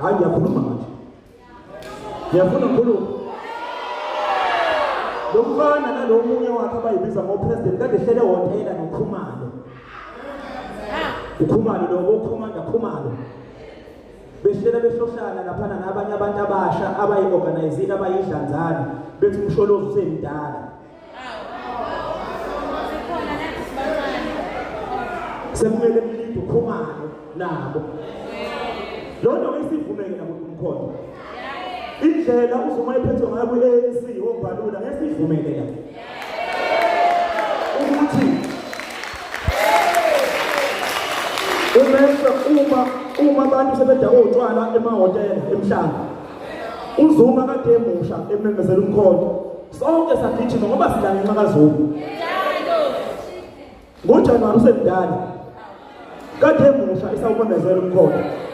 Hayi ngiyakhuluma manje. Ngiyafuna ngikhuluma. Lo mfana nalo munye wakhe abayibiza ngopresident kade ehlele ehhotela noKhumalo. UKhumalo lo okhomanda Khumalo. Behlela behlohlana laphana nabanye abantu abasha abayi-organizile abayidlanzana bethi uMsholozi usemdala. Sekumele kulinde uKhumalo nabo. Loo nto isivumeke nakumkhonto. Indlela uZuma ephethwe ngayo kwi-ANC oMbalula ngeke siyivumele la. Ukuthi umehlo uma abantu sebedakwa utshwala emahhotela emhlanga uZuma kade emusha ememezela umkhonto sonke sagijima ngoba sila ngenxa kaZuma. NgoJanuwari usemdala kade emusha esawumemezela umkhonto.